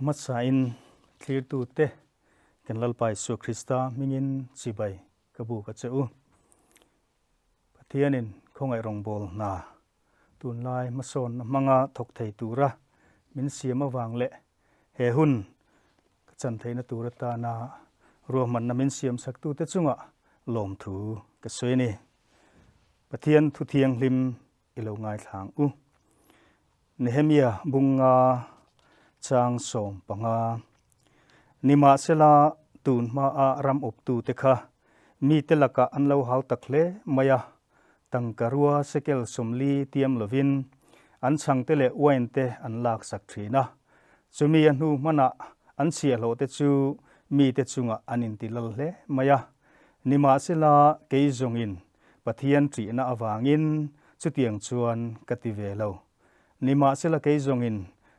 Hmasain thlirtute kan Lalpa Isua Krista hmingin chibai ka buk a che u. Pathianin khawngaih rawngbâwl hna tunlai hmasawnna hmanga thawk thei tura min siam avang leh he hun ka chan theihna tur atana ruahmanna min siam saktute chungah lawmthu ka sawi a ni. Pathian thu thianghlim i lo ngaithlang u. Nehemia bunga chang 15. Nimahsela, tun hmaa ram awptute kha mite lakah an lo hau tak hle mai a, tangka rua sekel 40 tiam lovin an chhangte leh uain te an laksak thin a. Chumi a hnu hmanah an chhiahhlawhte chu mite chungah an intilal hle mai a. Nimahsela, kei zawngin Pathian ṭihna avangin chutiang chuan ka ti ve lo. Nimahsela kei zawngin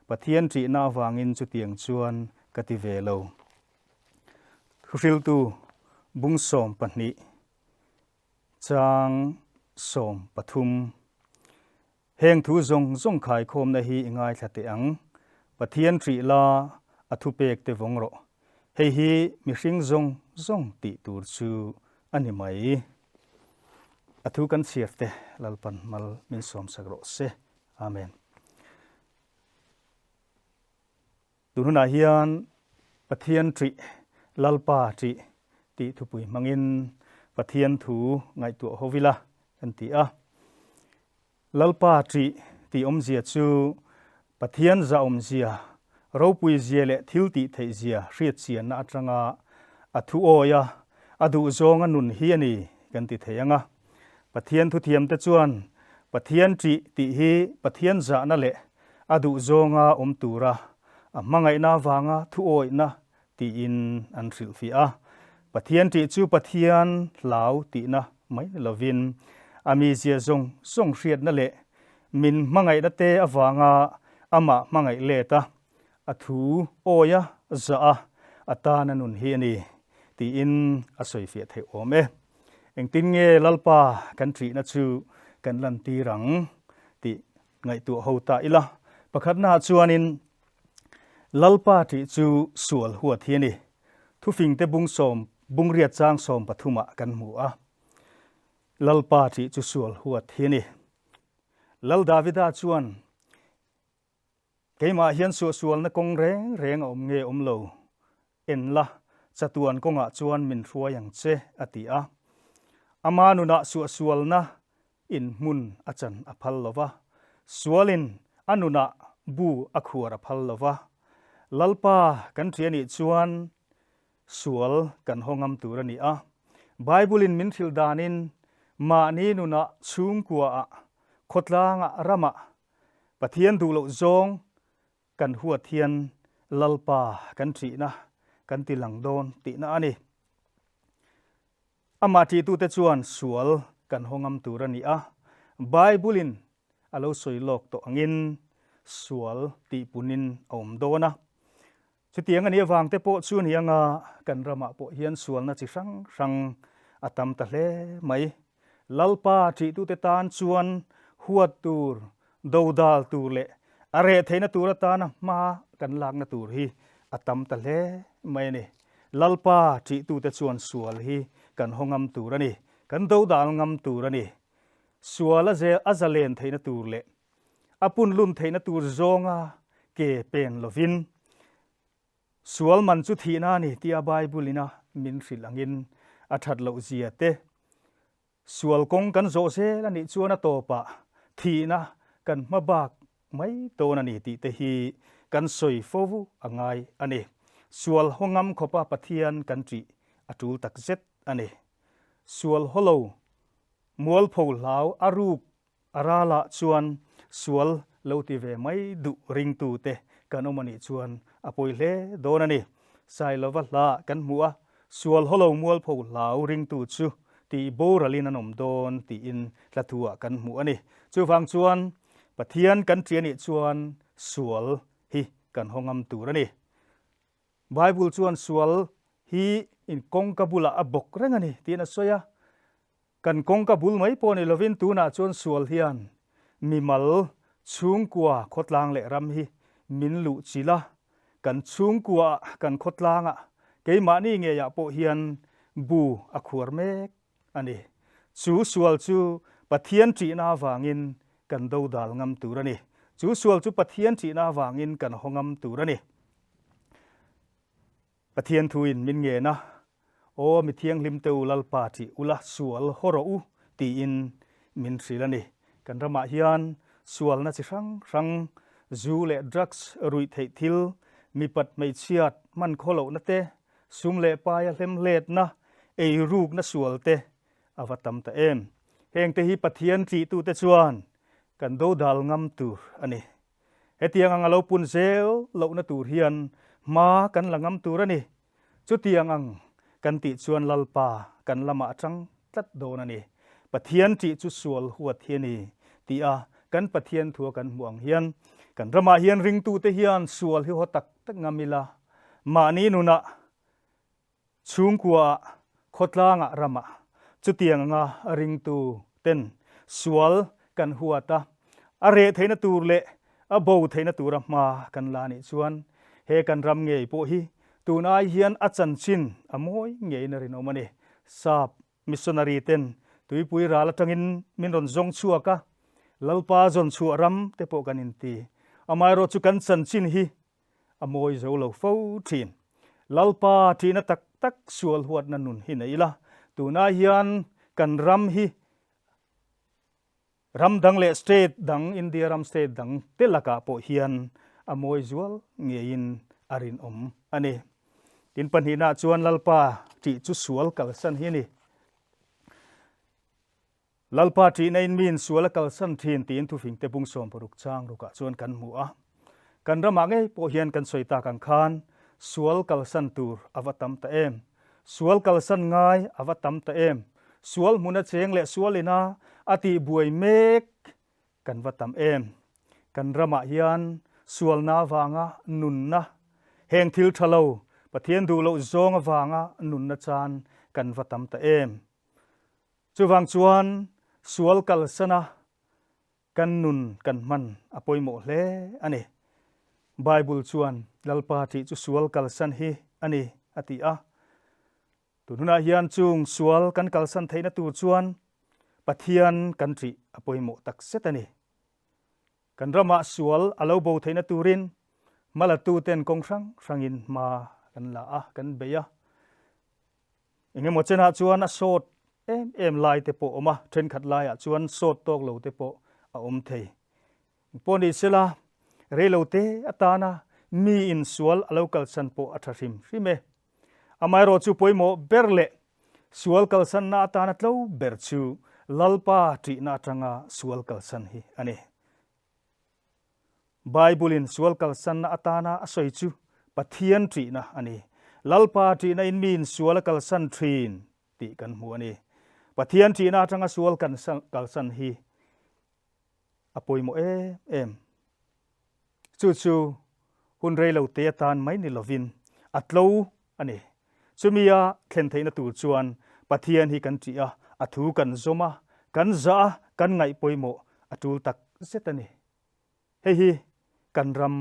Pathian ṭihna avangin chutiang chuan ka ti ve lo. Thuhriltu bung 12 chang 13. Heng thu zawng zawng khaikhawmna hi i ngaithla teh ang. Pathian ṭih la, a thupek te vawng rawh. Hei hi mihring zawng zawng tih tur chu a ni mai. A thu kan chhiar te Lalpan mal min sawmsak rawh se. Amen. Tun hunah hian Pathian ṭih, Lalpa ṭih tih thupui hmangin Pathian thu ngaihtuah ho ila kan ti a. Lalpa ṭih tih awmzia chu Pathian zahawmzia, ropuizia leh thil tih theihzia hriatchianna atanga a thu awia a duhzawnga nun hi a ni kan ti thei ang a. Pathian thuthiamte chuan Pathian ṭih tih hi Pathian zahna leh a duhzawnga awm tura a hmangaihna avanga thuawihna tiin an hrilhfiah a. Pathian ṭih chu Pathian hlau tihna mai ni lovin a mizia zawng zawng hriatna leh min hmangaihna te avanga amah hmangaih let a, a thu awia zah a, a tana nun hi a ni tiin a sawifiah theih awm e. Engtin nge Lalpa kan ṭihna chu kan lantir ang tih Ngaihtuah ho ta ila, pakhatnaah chuanin Lalpa tih chu sual huat hi a ni. Thufingte bung sawm, bung riat chang 13 ah kan hmu a. Lalpa tih chu sual huat hi a ni. Lal Davida chuan, Keimah hian suahsualna kawng reng reng a awm nge awm lo? En la, chatuan kawngah chuan min hruai ang che, a ti a. Ama nunah suahsualna in hmun a chan a phal lo va, sualin a nunah bu a khuar a phal lo va. Lalpa kan ṭhi a nih chuan sual kan haw ngam tur a ni a. Bible-in min hrilh danin mahni nunah chhungkuaah, khawtlangah, ramah Pathian duh loh zawng kan huat hian Lalpa kan ṭihna kan ti lang dawn tihna a ni. Amah ṭihtute chuan sual kan haw ngam tur a ni a, Bible-in a lo sawi lawk tawh angin sual tihpunin a awm dawn a. Chutiang a nih avang te pawh chu ni anga kan ramah pawh hian sualna chi hrang hrang a tam ta hle mai. Lalpa ṭihtute tan chuan huat tur, dodal tur leh a reh theihna tur atana hma kan lakna tur hi a tam ta hle mai a ni. Lalpa ṭihtute chuan sual hi kan haw ngam tur a ni, kan dodal ngam tur a ni. Sual a zel a zalen theihna tur leh a punlun theihna tur zawnga ke pen lovin, Sual man chu thihna a ni tia Bible-ina min hrilh angin a that loh zia te, sual kawng kan zawh zel a nih chuan a tawpah thihna kan hma bak mai dawn a ni tih te hi kan sawi fo a ngai a ni. Sual haw ngam khawpa Pathian kan ṭih a ṭul tak zet a ni. Sual haw lo, mualpho hlau a ruk A ralah chuan sual lo ti ve mai duh ringtute kan awm a nih chuan a pawi hle dawn a ni. Sailova hla kan hmu a, sual hawlo mualpho hlau ringtu chu tih boralin an awm dawn tiin hla thu-ah kan hmu a ni. Chuvang chuan Pathian kan ṭih a nih chuan sual hi kan haw ngam tur a ni. Bible chuan sual hi in kawngka bulah a bawk reng a ni tiin a sawi a. Kan kawngka bul mai pawh ni lovin tunah chuan sual hian mimal, chhungkua, khawtlang leh ram hi min luh chilh a. Kan chhungkuaah, kan khawtlangah, keimahni ngeiah pawh hian bu a khuar mek a ni. Chu sual chu Pathian ṭihna avangin kan dodal ngam tur a ni. Chu sual chu Pathian ṭihna avangin kan haw ngam tur a ni. Pathian thuin min ngen a, Aw mi thianghlim te u Lalpa ṭih ula sual haw rawh u tiin min hrilh a ni. Kan ramah hian sualna chi hrang hrang, zu leh drugs, ruih theih thil, mipat hmeichhiat hman khaw lohna te, sum leh paia hlemhletna, eirukna sual te a va tam ta em. Hengte hi Pathian ṭihtute chuan kan dodal ngam tur a ni. Hetiang ang a lo pun zel lohna tur hian hma kan la ngam tur a ni. Chutiang ang kan tih chuan Lalpa kan lamah a tang tlat dawn a ni. Pathian ṭih chu sual huat hi a ni tih a kan Pathian thua kan hmuh ang hian kan ramah hian ringtute hian sual hi haw tak tak ngam ila, mahni nunah Chhungkuaah, khawtlangah ramah chutiang anga ringtu ten sual kan huat a, a reh theihna tur leh a bo theihna tura hma kan la nih chuan he kan ram ngei pawh hi tun ai hian a chanchin a mawi ngeiin a rinawm a ni. Sap missionary ten tuipui ral atangin min rawn zawng chhuak a, Lalpa zawn chhuah ram te pawh kan inti. Amaherawhchu kan chanchin hi a mawi zo lo fo thin. Lalpa thihna tak tak sual huatna nun hi nei ila, tunah hian kan ram hi ram dang leh state dang, India ram state dang te lakah pawh hian a mawi zual ngeiin a rinawm a ni. Tin pahnihnaah chuan Lalpa ṭih chu sual kalsan hi a ni. Lalpa ṭihna in miin sual a kalsan ṭhin tiin thufingte bung 60 chang rukah chuan kan hmu a. Kan ramah ngei pawh hian kan sawi tak ang khan sual kalsan tur a va tam ta em? Sual kalsan ngai a va tam ta em? Sual hmuna cheng leh sual ina a tih buai mek kan va tam em? Kan ramah hian sualna avanga nunna, heng thil ṭha lo, Pathian duh loh zawng avanga nunna chan kan va tam ta em? Chuvang chuan sual kalsana kan nun kan hman a pawimawh hle a ni. Bible chuan Lalpa tih chu sual kalsan hi a ni a ti a. Tun hunah hian chung sual kan kalsan theihna tur chuan Pathian kan ṭih a pawimawh takzet a ni. Kan ramah sual a lo bo theihna turin hmalatuten kawng hrang hrangin hma kan la a, kan bei a. Engemaw chenah chuan a sawt em em lai te pawh a awm a, thenkhat laiah chuan sawt tawk lo te pawh a awm thei. Engpawh ni sela, reilo te atana mi insual a lo kalsan pawh a tha hrim hrim e. Amaherawh chu pawimawh ber leh sual kalsanna atana tlo ber chu Lalpa ṭihna atanga sual kalsan hi a ni. Bible-in sual kalsanna atana a sawi chu Pathian ṭihna a ni. Lalpa ṭihna in miin sual a kalsan ṭhin tih kan hmu a ni. Pathian ṭihna atanga sual kan kalsan hi a pawimawh em em. Chu chu hun rei lo te atan mai ni lovin a tlo a ni. Chumi a thlen theihna tur chuan Pathian hi kan ṭih a, a thu kan zawm a, kan zah a, kan ngaih pawimawh a ṭul tak zet a ni. Hei hi kan ram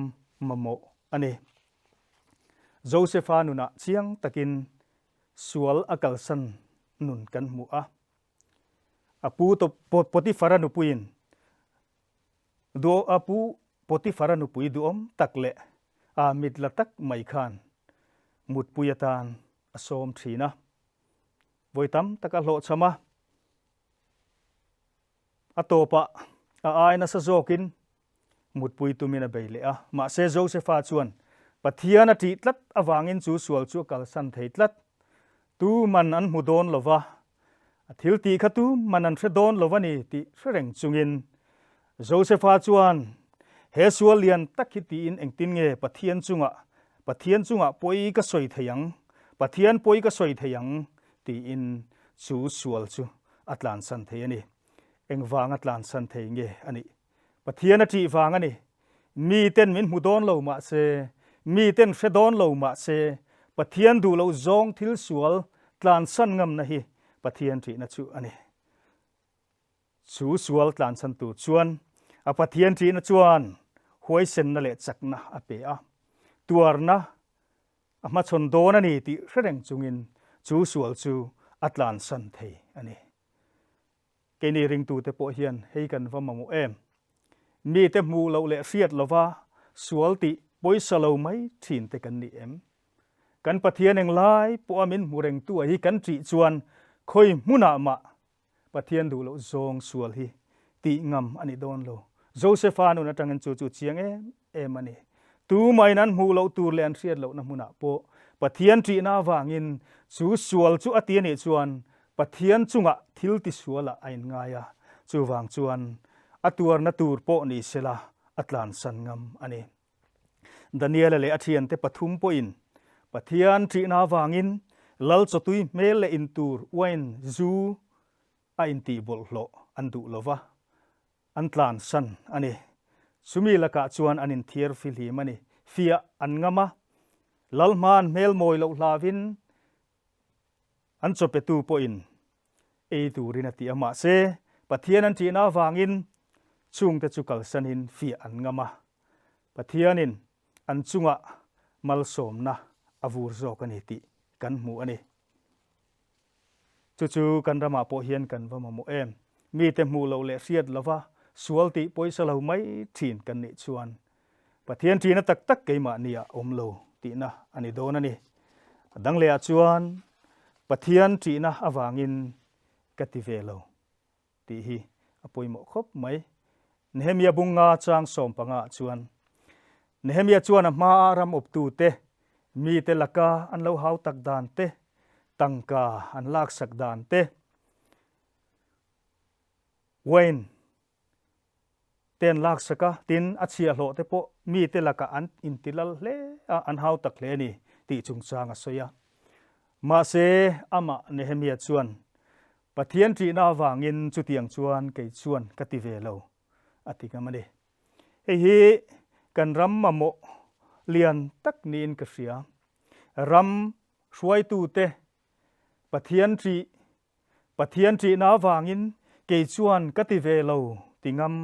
mamawh a ni. Josefa nunah chiang takin sual a kalsan nun kan hmu a. A pu Potifara nupuiin a pu Potifara nupui duhawm tak leh a mit la tak mai khan mutpui atan a sawm thin a. Vawi tam tak a hlawhchham a. A tawpah a ai nasa zawkin mutpui tumin a bei leh a. Mahse Josefa chuan Pathian a ṭih tlat avangin chu sual chu a kalsan thei tlat. Tu man an hmu dawn lo va, a thil tih kha tu man an hre dawn lo a ni tih hre reng chungin Josefa chuan he sual lian tak hi tiin engtin nge Pathian chungah Pathian chungah pawi ka sawi thei ang, Pathian pawi ka sawi thei ang tiin chu sual chu a tlansan thei a ni. Engvanga tlansan thei nge a nih? Pathian a ṭih vang a ni. Miten min hmu dawn lo mah se, miten hre dawn lo mah se, Pathian duh loh zawng thil sual tlansan ngamna hi Pathian ṭihna chu a ni. Chu sual tlansan tur chuan a Pathian ṭihna chuan huaisenna leh chakna a pe a. Tuarna a hmachhawn dawn a ni tih hre reng chungin chu sual chu a tlansan thei a ni. Keini ringtute pawh hian hei kan va mamawh em? Mite hmuh loh leh hriat lova sual tih pawisa lo mai thin te kan ni em? Kan Pathian englai pawha min hmu rengtu a hi kan ṭih chuan khawi hmunah mah Pathian duh loh zawng sual hi tih ngam a ni dawn lo. Josefa nun atangin chu chu chiang em em a ni. Tumahin an hmuh loh tur leh an hriat lohna hmunah pawh Pathian ṭihna avangin chu sual chu a ti a nih chuan Pathian chungah thil tisualah a inngai a, chuvang chuan a tuarna tur pawh ni sela a tlansan ngam a ni. Daniela leh a thiante pathum pawhin Pathian ṭihna avangin lal chawtui hmel leh intur uain zu a intih bawlhhlawh an duh lo va, an tlansan a ni. Chumi lakah chuan an inthiar fihlim a ni. Fiah an ngam a, lal hma an hmel mawi loh hlavin An chawpetu pawhin ei turin a ti a, mahse Pathian an ṭihna avangin chungte chu kalsanin fiah an ngam a, Pathianin an chungah malsawmna a vur zawk a ni tih kan hmu a ni. Chu chu kan ramah pawh hian kan va mamawh em? Mite hmuh loh leh hriat lova sual tih pawisa lo mai ṭhin kan nih chuan Pathian ṭihna tak tak keimahni ah awm lo tihna a ni dawn a ni. A dang leh ah chuan Pathian ṭihna avangin ka ti ve lo tih hi a pawimawh khawp mai. Nehemia bunga chang 15 ah chuan Nehemia chuan a hmaa ram awptute mite laka an lo hau tak dan te, tangka an laksak dan te, wine te an laksak a, tin a chhiahhlawh te pawh mite lakah an intilal hle a, an hau tak hle a ni tih chungchang a sawi a. Mahse, amah Nehemia chuan, Pathian ṭihna avangin chutiang chuan kei chuan ka ti ve lo, a ti ngam a ni. Hei hi kan ram mamawh lian tak niin ka hria. Ram hruaitute Pathian ṭih Pathian ṭihna avangin kei chuan ka ti ve lo ti ngam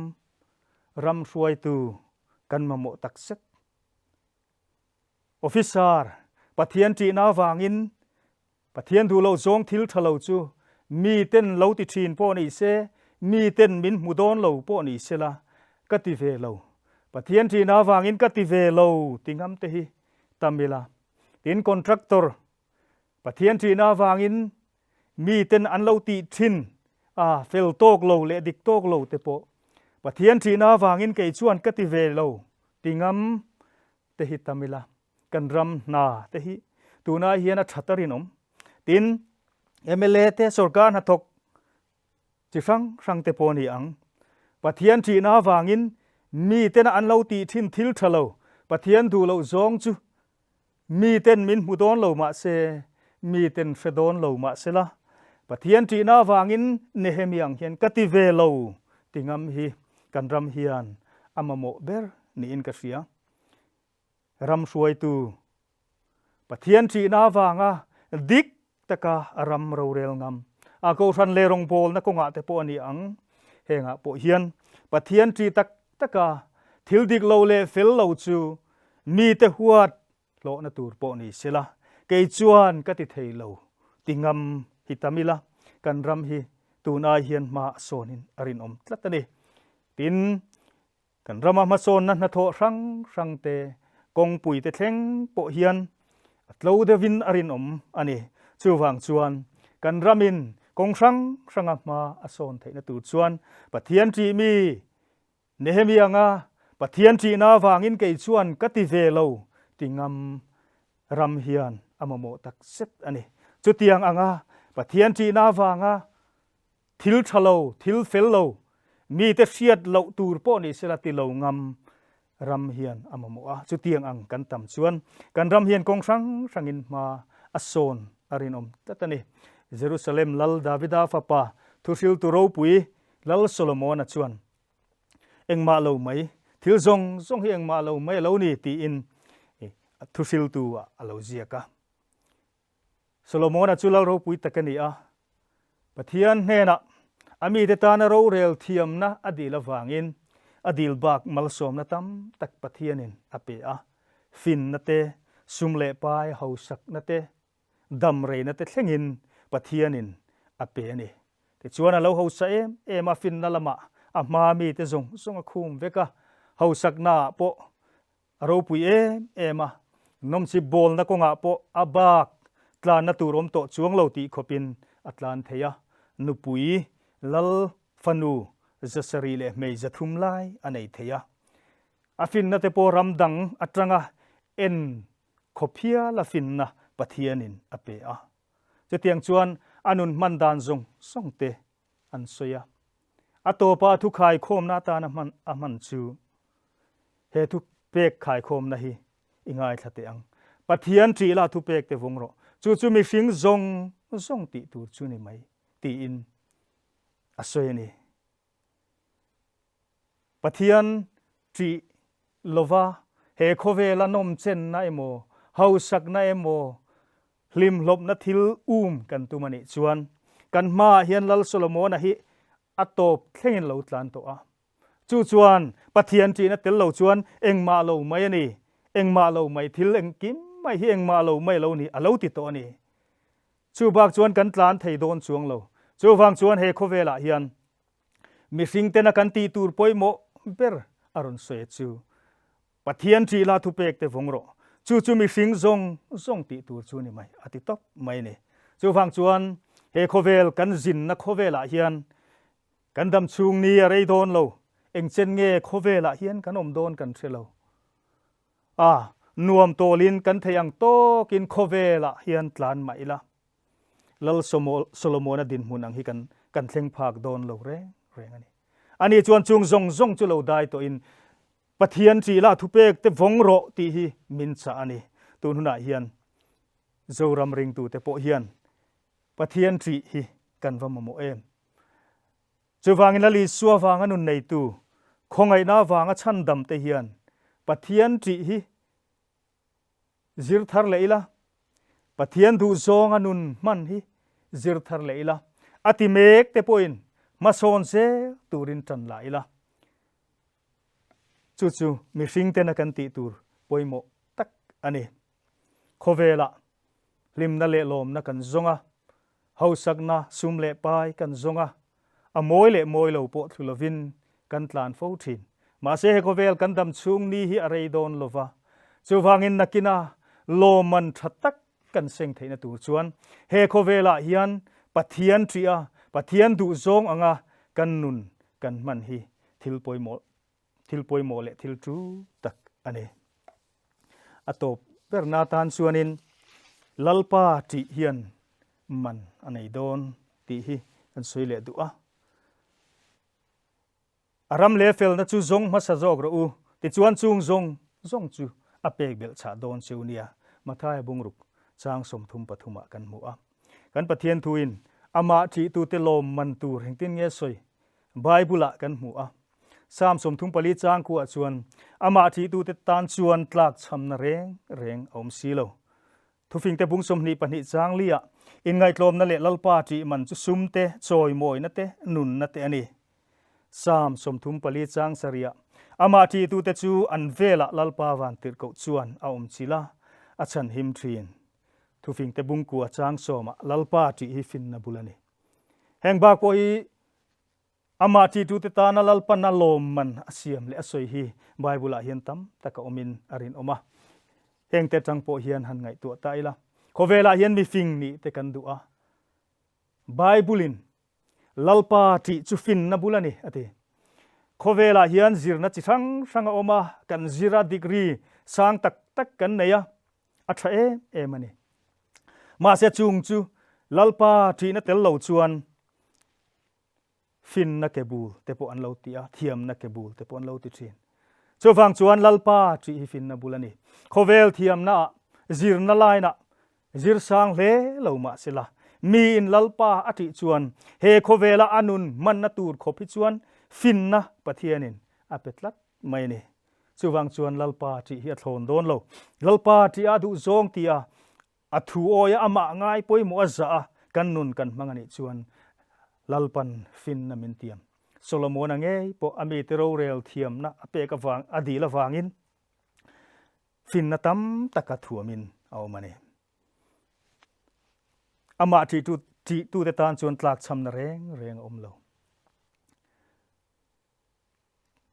ram hruaitu kan mamawh tak zet. Officer, Pathian ṭihna avangin Pathian duh loh zawng thil ṭha lo chu miten lo ti ṭhin pawh ni se, miten min hmu dawn lo pawh ni sela ka ti ve lo. Pathian ṭihna avangin ka ti ve lo ti ngam te hi tam ila. Tin, contractor, Pathian ṭihna avangin miten an lo tih ṭhin a fel tawk lo leh dik tawk lo te pawh Pathian ṭihna avangin kei chuan ka ti ve lo ti ngam te hi tam ila, kan ram hna te hi tunah hian a ṭhat a rinawm. Tin, mla te sorkar hnathawk Chi hrang hrang te pawh a ni ang. Pathian ṭihna avangin miten an lo tih ṭhin thil ṭha lo, Pathian duh loh zawng chu miten min hmu dawn lo mah se, miten hre dawn lo mah se la, Pathian ṭihna avangin Nehemia ang hian ka ti ve lo ti ngam hi kan ram hian a mamawh ber niin ka hria. Ram hruaitu Pathian ṭihna avanga dik taka ram rorel ngam a kohhran leh rawngbawlna kawngah te pawh a ni ang. Hengah pawh hian Pathian ṭih tak taka thil dik lo leh fel lo chu mite huat hlawhna tur pawh ni sela, kei chuan ka ti thei lo ti ngam hi tam ila, kan ram hi tun ai hian hma a sawnin a rinawm tlat a ni. Tin, Kan rama hmasawnna hnathawh hrang hrang te, kawngpui te thleng pawh hian a tlo deuhin a rinawm a ni. Chuvang chuan kan ramin kawng hrang hranga hma a sawn theihna tur chuan Pathian ṭih mi Nehemia anga Pathian ṭihna avangin kei chuan ka ti ve lo ti ngam ram hian a mamawh tak zet a ni. Chutiang anga Pathian ṭihna avanga Thil tha lo, thil fel lo, mite hriat loh tur pawh ni sela ti lo ngam ram hian a mamawh a. Chutiang ang kan tam chuan kan ram hian kawng hrang hrangin hma a sawn a rinawm tlat a ni. Jerusalem Lal Davida fapa thuhriltu ropui Lal Solomona chuan, Engmah lo mai, thil zawng zawng hi engmah lo mai a lo ni tiin thuhriltu ah a lo ziak a. Solomona chu lal ropui tak a ni a, Pathian hnenah a mite tana rorel thiamna a dil avangin a dil bak malsawmna tam tak Pathianin a pe a. Finna te, sum leh pai hausakna te, dam reina te thlengin Pathianin a pe a ni. Tichuan a lo hausa em em a, finna lamah a hmaa mite zawng zawng a khum vek a, hausaknaah pawh a ropui em em a, nawmchip bawlna kawngah pawh a bak tlanna tur awm tawh chuang lo tih khawpin a tlan thei a, nupui lal fanu 700 leh hmei 300 lai a nei thei a. A finna te pawh ram dang atanga en khawp hial a finna Pathianin a pe a. Chutiang chuan a nun hman dan zawng zawng te an sawi a. A tawpa thu khaikhawmna atana hman a hman chu he thu pek khaikhawmna hi i ngaithla teh ang. Pathian ṭih la thu pek te vawng rawh. Chu chu mihring zawng zawng tih tur chu ni mai tiin a sawi a ni. Pathian ṭih lova he khawvela nawmchenna emaw, hausakna emaw, hlimhlawpna thil um kan tum a nih chuan kan hmaah hian Lal Solomona hi a tawp thlengin lo tlan tawh a. Chu chuan Pathian ṭihna tel lo chuan engmah lo mai a ni, engmah lo mai thil engkim mai hi engmah lo mai a lo ni a lo ti tawh a ni. Chu bak chuan kan tlan thei dawn chuang lo. Chuvang chuan he khawvelah hian Mihring tena kan tih tur pawimawh ber a rawn sawi chu Pathian ṭih la thupek te vawng rawh. Chu chu mihring zawng zawng tih tur chu ni mai a ti tawp mai a ni. Chuvang chuan he khawvel kan zinna khawvelah hian kan dam chhung ni a rei dawn lo, engchen nge khawvelah hian kan awm dawn kan hre lo. A nuam tawlin kan theih ang tawkin khawvelah hian tlan mah ila. Lal Solomona dinhmun ang hi kan kan thleng phak dawn lo reng reng a ni. Ani chuan chung zawng zawng chu lo dai tawhin Pathian ṭih la thupek te vawng rawh tih hi min chah a ni. Tun hunah hian Zoram ringtute pawh hian Pathian ṭih hi kan va mamawh em? Chuvangin Lal Isua vanga nun neitu, khawngaihna avanga chhandam te hian Pathian ṭih hi Zir thar leh ila, Pathian duhzawnga nun hman hi zir thar leh ila, a ti mek te pawhin hmasawn zel turin tan la ila. Chu chu mihring tena kan tih tur pawimawh tak a ni. Khawvelah hlimna leh lawmna kan zawng a, hausakna sum leh pai kan zawng a, A mawi leh mawi lo pawh thlu lovin kan tlan fo thin. Mahse he khawvel kan dam chhung ni hi a rei dawn lo va. Chuvangin nakina lawmman tha tak kan seng theihna tur chuan he khawvelah hian Pathian ṭih a, Pathian duhzawng anga kan nun kan hman hi thil pawimawh thil pawimawh leh thil ṭu tak a ni. A tawp berna atan chuanin Lalpa ṭih hian man a nei dawn tih hi kan sawi leh duh a. A ram leh felna chu zawng hmasa zawk rawh u, tichuan chung zawng zawng chu a pek belh chhah dawn cheu nia, Mathaia bungruk chang 33 ah kan hmu a. Kan Pathian thuin amah ṭihtute lawm man tur engtin nge sawi Bible-ah kan hmu a. Psalm 34 changkuah chuan amah ṭihtute tan chuan tlakchhamna reng reng a awm si lo. Thufingte bung 22 chang liah inngaihtlawmna leh Lalpa ṭih man chu sum te, chawimawina te, nunna te a ni. Psalm 34 chang sarihah amah ṭihtute chu an velah Lalpa vantirhkoh chuan a awm chilh a, a chhanhim ṭhin. Thufingte bungkua chang sawmah Lalpa ṭih hi finna bul a ni. Heng bak pawh hi Amah ṭihtute tana Lalpan a lawmman a siam leh a sawi hi Bible-ah hian tam tak a awmin a rinawm a. Hengte aṭang pawh hian han ngaihtuah ta ila. Khawvelah hian mifing nih te kan duh a. Bible-in Lalpa ṭih chu finna bul a ni a ti. Khawvelah hian zirna chi hrang hrang a awm a, kan zir a, degree sang tak tak kan nei a, a ṭha em em a ni. Mahse chung chu Lalpa ṭihna tel lo chuan Finna ke bul te pawh an lo ti a, thiamna ke bul te pawh an lo ti thin. Chuvang chuan Lalpa tih hi finna bul a ni. Khawvel thiamnaah, zirna lainah zir sang hle lo mah se la, miin Lalpa a tih chuan he khawvela a nun hmanna tur khawp hi chuan finna Pathianin a pe tlat mai a ni. Chuvang chuan Lalpa tih hi a thlawn dawn lo. Lalpa tih a duhzawng tia A thu awia amah ngai pawimawh a zah a, kan nun kan hmang a nih chuan Lalpan finna min tiam. Solomona ngei pawh a mite rorel thiamna a pek avang a dil avangin. Finna tam taka thuamin a awm a ni. Amah ṭihtu ṭihtute tan chuan tlakchhamna reng reng a awm lo.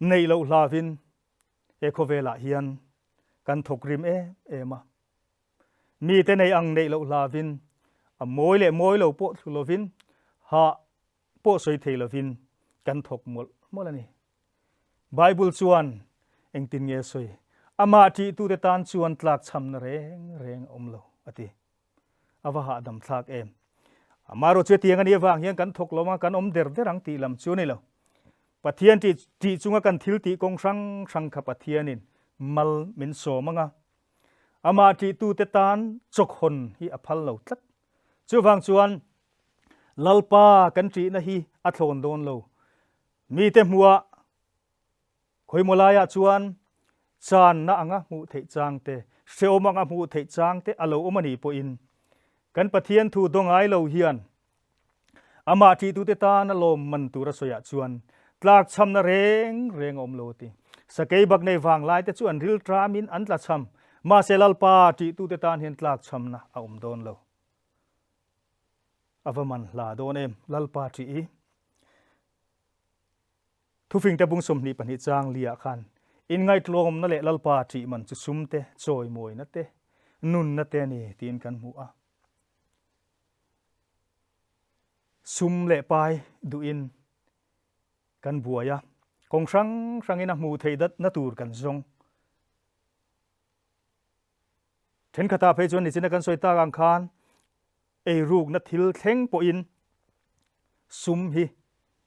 Neih loh hlavin he khawvelah hian kan thawk rim em em a. Mite nei ang neih loh hlavin a mawi leh mawi lo pawh thlu lovin hah pawh sawi thei lovin kan thawk mawlh mawlh a ni. Bible chuan engtin nge a sawi? Amah ṭihtute tan chuan tlakchhamna reng reng a awm lo, a ti. A va hahdam thlak em! Amaherawh chu hetiang a nih avang hian kan thawk lo a, kan awm der der ang tih lam chu a ni lo. Pathian ṭih ṭih chunga kan thil tih kawng hrang hrang kha Pathianin mal min sawm ang a. Amah ṭihtute tan chawkhawn hi a phal lo tlat. Chuvang chuan Lalpa kan ṭihna hi a thlawn dawn lo. Mite hmuah khawimaw laiah chuan channa anga hmuh theih chang te, hrehawm anga hmuh theih chang te a lo awm a nih pawhin kan Pathian thu daw ngai lo hian amah ṭihtute tana lawmman tur a sawiah chuan tlakchhamna reng reng a awm lo a ti. Sakei bak nei vanglai te chu an ril ṭamin an tlachham, mahse Lalpa ṭihtute tan hian tlakchhamna a awm dawn lo. A va man hla dawn em Lalpa ṭih i. Thufingte bung 22 chang liah khan inngaihtlawmna leh Lalpa ṭih man chu sum te, chawimawina te, nunna te a ni tiin kan hmu a. Sum leh pai duhin kan buai a, kawng hrang hrangin a hmuh theih datna tur kan zawng. Thenkhatah phei chuan nichina kan sawi tak ang khan Eirukna thil thleng pawhin sum hi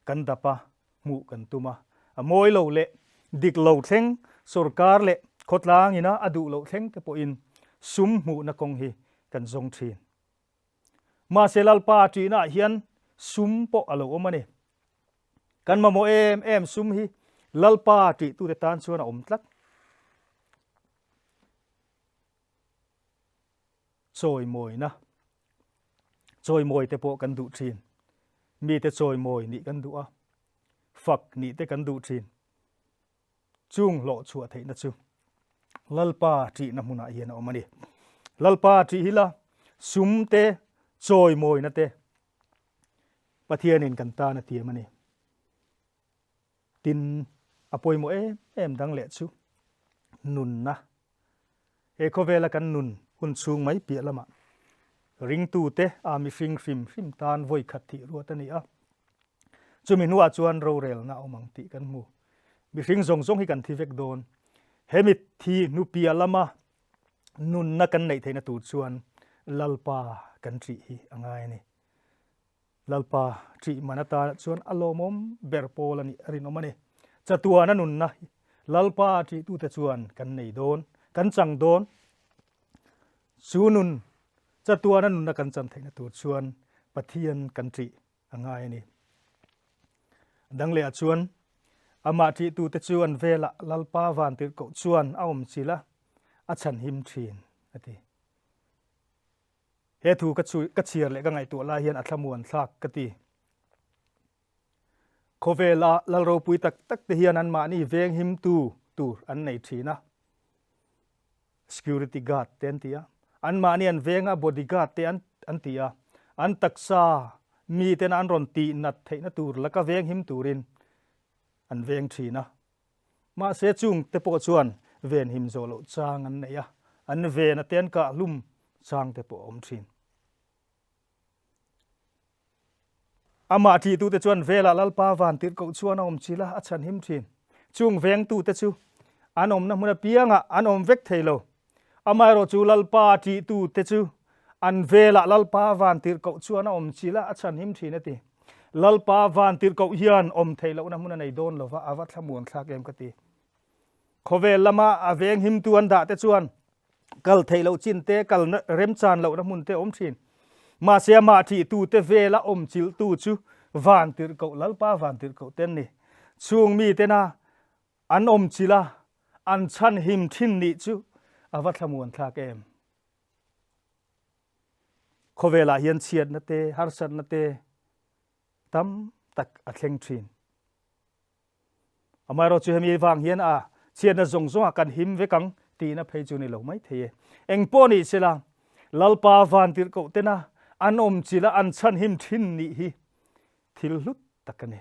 kan dap a, hmuh kan tum a. A mawi lo leh dik lo thleng, sorkar leh khawtlang ina a duh loh thleng te pawhin sum hmuhna kawng hi kan zawng thin. Mahse Lalpa ṭihnaah hian sum pawh a lo awm a ni. Kan mamawh em em sum hi Lalpa ṭihtute tan chuan a awm tlat. Chawimawina, Chawimawi te pawh kan duh thin. Mite chawimawi nih kan duh a, fak nih te kan duh thin. Chung hlawh chhuah theihna chu Lalpa ṭihna hmunah hian a awm a ni. Lalpa ṭih hi la, sum te, chawimawina te Pathianin kan tan a tiam a ni. Tin, a pawimawh em em dang leh chu nunna. He khawvela kan nun hun chhung mai piah lamah ringtute a mihring hrim hrim tan vawi khat thih ruat a ni a. Chumi hnuah chuan rorelna a awm ang tih kan hmu. Mihring zawng zawng hi kan thi vek dawn. He mitthi hnu piah lama nunna kan neih theihna tur chuan Lalpa kan ṭih hi a ngai a ni. Lalpa ṭih man atana chuan a lawmawm ber pawl a nih a rinawm a ni. Chatuana nunna hi Lalpa ṭihtute chuan kan nei dawn, kan chang dawn. Chu nun, chatuana nunna kan chan theihna tur chuan Pathian kan ṭih a ngai a ni. Dang lehah chuan amah ṭihtute chu an velah Lalpa vantirhkoh chuan a awm chilh a, a chhanhim ṭhin, a ti. He thu ka chhui ka chhiar leh ka ngaihtuah lai hian a thlamuan thlak ka ti. Khawvela lal ropui tak tak te hian anmahni veng himtu tur an nei thin a, security guard te an ti a, anmahni an venga body guard te an an ti a, an taksa miten an rawn tih nat theihna tur laka veng him turin an veng thin a. Mahse chung te pawh chuan venhim zawh loh chang an nei a, an ven a te an kah hlum chang te pawh a awm thin. Amah ṭihtute chuan velah Lalpa vantirhkoh chuan a awm chilh a, a chhanhim thin. Chung vengtute chu an awmna hmun apiangah an awm vek thei lo. Amaherawhchu Lalpa ṭihtute chu an velah Lalpa vantirhkoh chuan a awm chilh a, a chhanhim ṭhin a ti. Lalpa vantirhkoh hian awm theih lohna hmun a nei dawn lova, a va thlamuan thlak em ka ti. Khawvel lama a venghimtu an dah te chuan kal theih loh chin te, kal remchan lohna hmun te a awm ṭhin. Mahse amah ṭihtute vela awm chilhtu chu vantirhkoh, Lalpa vantirhkoh te an ni. Chung mitena An awm chilh a, an chhan him thin nih chu a va thlamuan thlak em? Khawvelah hian chhiatna te, harsatna te tam tak a thleng thin. Amaherawhchu hemi vang hian a chhiatna zawng zawngah kan him vek ang. Tihna phei chu ni lo mai thei e. Eng pawh nih sela, Lalpa vantirhkoh tena an awm chila an chhanhim thin nih hi thil hlut tak a ni.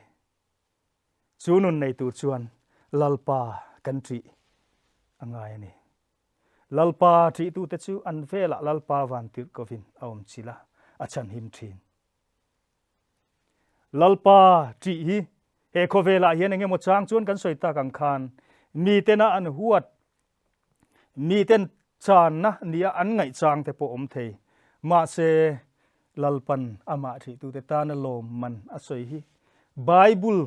Chu nun nei tur chuan Lalpa kan ṭih a ngai a ni. Lalpa ṭihtute chu an velah Lalpa vantirhkohin a awm chila a chhanhim ṭhin. Lalpa ṭih hi he khawvelah hian eng emaw chang chuan kan sawi tak ang khan mitena an huat, miten channa nia an ngaih chang te pawh awm thei. Mahse, Lalpan amah ṭihtute tana lawmman a sawi hi Bible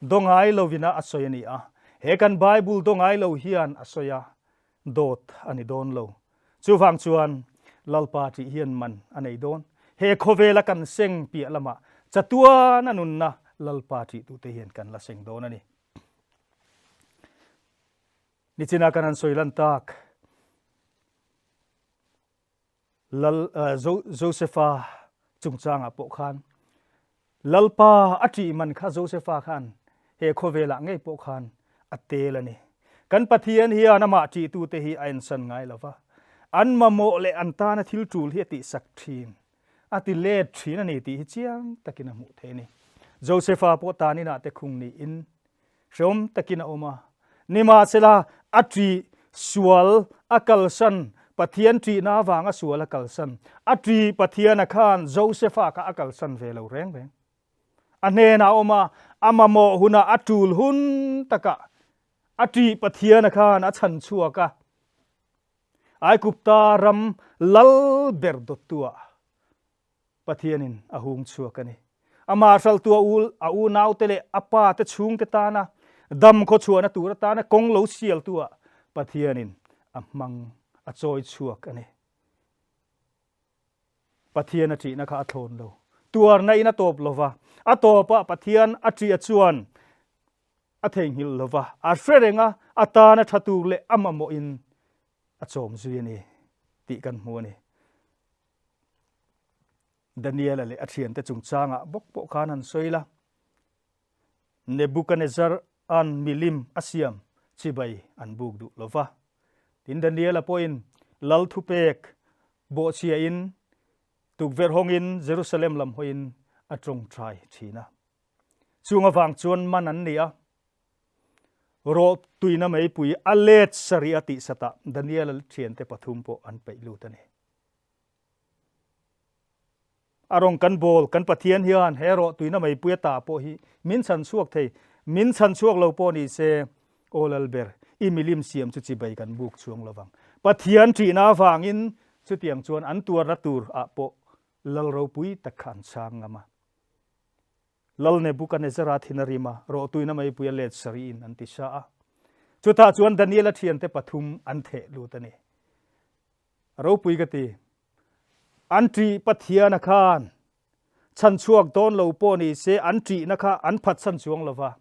dawngai lovina a sawi a ni a. He kan Bible dawngai lo hian a sawi a, dawt a ni dawn lo. Chuvang chuan Lalpa tih hian man a nei dawn. He khawvela kan seng piah lamah chatuan a nunna Lalpa tih tute hian kan la seng dawn a ni. Nichina kan han sawi lan tak Lal Josefa chungchangah pawh khan Lalpa a ṭih man kha Josefa khan he khawvelah ngei pawh khan a tel a ni. Kan Pathian hian amah ṭihtute hi a ensan ngai lo va, an mamawh leh an tana thil ṭul hi a tihsak ṭhin, a ti let ṭhin a ni tih hi chiang takin a hmuh theih a ni. Josefa pawh tan inah te khung niin Hreawm takin a awm a. Nimahsela, a ṭih, sual a kalsan, Pathian ṭihna avanga sual a kalsan. A ṭih Pathiana khan Josefa kha a kalsan ve lo reng reng. A hnenah a awm a, a mamawh hunah a ṭul hun takah a ṭih Pathiana khan a chhan chhuak a. Aigupta ram lal ber dawttuah Pathianin a hung chhuak a ni. Amah hralhtu a u a unaute leh a pa te chhungte tana dam khawchhuahna tur atana kawng lo sialtu ah Pathianin a hmang a chawi chhuak a ni. Pathian a ṭihna kha a thlawn lo. Tuarna in a tawp lo va, a tawpah Pathian a ṭih a chuan a theihnghilh lo va, a hre reng a, a tana ṭha tur leh a mamawhin a chawm zui a ni tih kan hmu a ni. Daniela leh a thiante chungchangah bawk pawh khan han sawi la, Nebuchadnezzar-a'n milim a siam chibai an buk duh lo va. Tin, Daniela pawhin lal thupek bawhchhiain tukverh hawngin Jerusalem lam hawiin a tawngtai thin a. Chung avang chuan man an ni a, rawh tuina meipui a let sarih a tihsatah Daniela thiante pathum pawh an peih lut a ni. A rawng kan bawl, kan Pathian hian he rawh tuina meipui ata pawh hi min chhan chhuak thei, min chhan chhuak lo pawh ni se, Aw Lalber, i milim siam chu chibai kan buk chuang lo vang. Pathian ṭihna avangin chutiang chuan an tuarna tur ah pawh Lal ropui tak kha an chhang ngam a. Lal Nebukanezzara thin a rim a, rawh tuina meipui a let sarihin an ti sa a. Chutah chuan Daniela ṭhiante pathum an theh lut a ni. A ropui ka ti. An ṭih Pathiana khan chhanchhuak dawn lo pawh ni se an ṭihna kha an phatsan chuang lo va.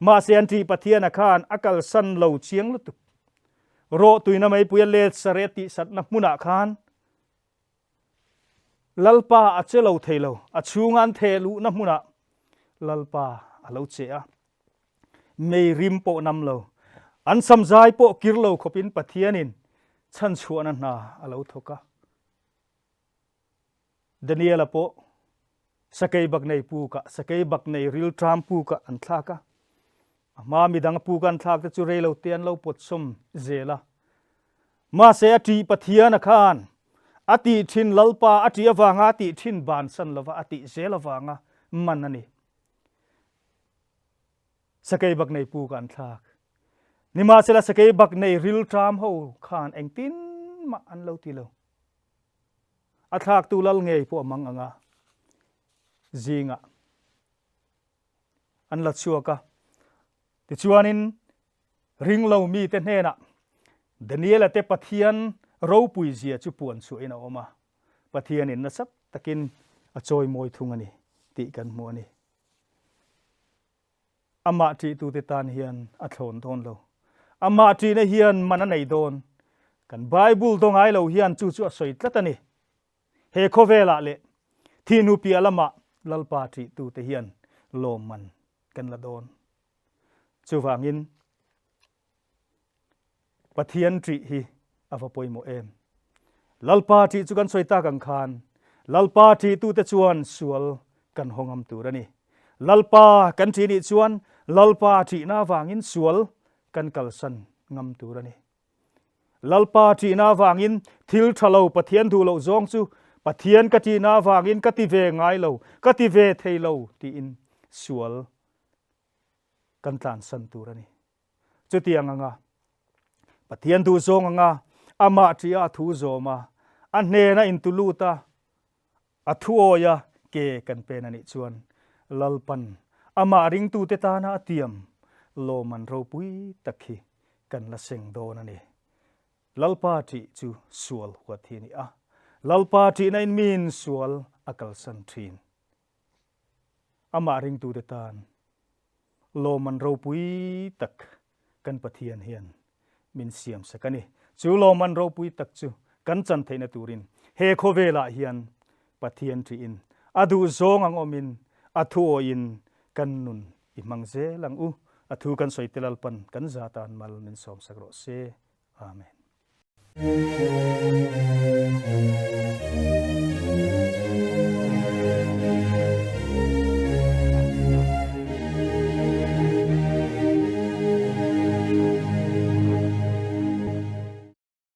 Mahse an ṭih Pathiana khan a kalsan lo chiang lutuk. Rawh tuina meipui a let sare tihsatna hmunah khan Lalpa a che lo thei lo. A chhunga an theh luhna hmunah Lalpa a lo che a. Mei rim pawh nam lo, an samzai pawh kir lo khawpin Pathianin chhanchhuahna hna a lo thawk a. Daniela pawh sakei bak nei pukah, sakei bak nei rilṭam pukah an thlak a. A hma midang puk an thlak te chu rei lo te an lo pawt sawm zel a. Mahse a ṭih Pathiana khan a tih ṭhin Lalpa a ṭih avanga a tih ṭhin bansan lova a tih zel avanga man a ni. Sakei bak nei puk an thlak. Nimahsela sakei bak nei rilṭam ho khan engtin mah an lo ti lo. A thlaktu lal ngei pawh a mang ang a, zingah an la chhuak a. Tichuanin ringlo mite hnenah Daniela te Pathian ropui zia chu puan chhuahin a awm a, Pathianin nasa takin a chawimawi thung a ni tih kan hmu a ni. Amah ṭihtute tan hian a thlawn dawn lo. Amah ṭihna hian man a nei dawn. Kan Bible daw ngai lo hian chu chu a sawi tlat a ni. He khawvelah leh thihnu piah lamah Lalpa ṭihtute hian lawmman kan la dawn. Chuvangin. Pathian ṭih hi a va pawimawh em? Lalpa ṭih chu kan sawi tak ang khan Lalpa ṭihtute chuan sual kan haw ngam tur a ni. Lalpa kan ṭih nih chuan Lalpa ṭihna avangin sual kan kalsan ngam tur a ni. Lalpa ṭihna avangin thil ṭha lo Pathian duh loh zawng chu Pathian ka ṭihna avangin ka ti ve ngai lo, ka ti ve thei lo tiin sual kan tlansan tur a ni. Chutiang anga Pathian duh zawng anga amah ṭih a thu zawm a, a hnena intu lut a, a thu awi a ke kan pen a nih chuan Lalpan amah ringtute tana a tiam lawmman ropui tak hi kan la seng dawn a ni. Lalpa ṭih chu sual huat hi a ni a, Lalpa ṭihna in miin sual a kalsan ṭhin. Amah ringtute tan lawmman ropui tak kan Pathian hian min siam sak a ni. Chu lawmman ropui tak chu kan chan theihna turin he khawvelah hian Pathian ṭihin a duh zawng ang awmin a thuawiin kan nun i hmang zel ang u. A thu kan sawi te Lalpan kan za tan mal min sawmsak rawh se. Amen.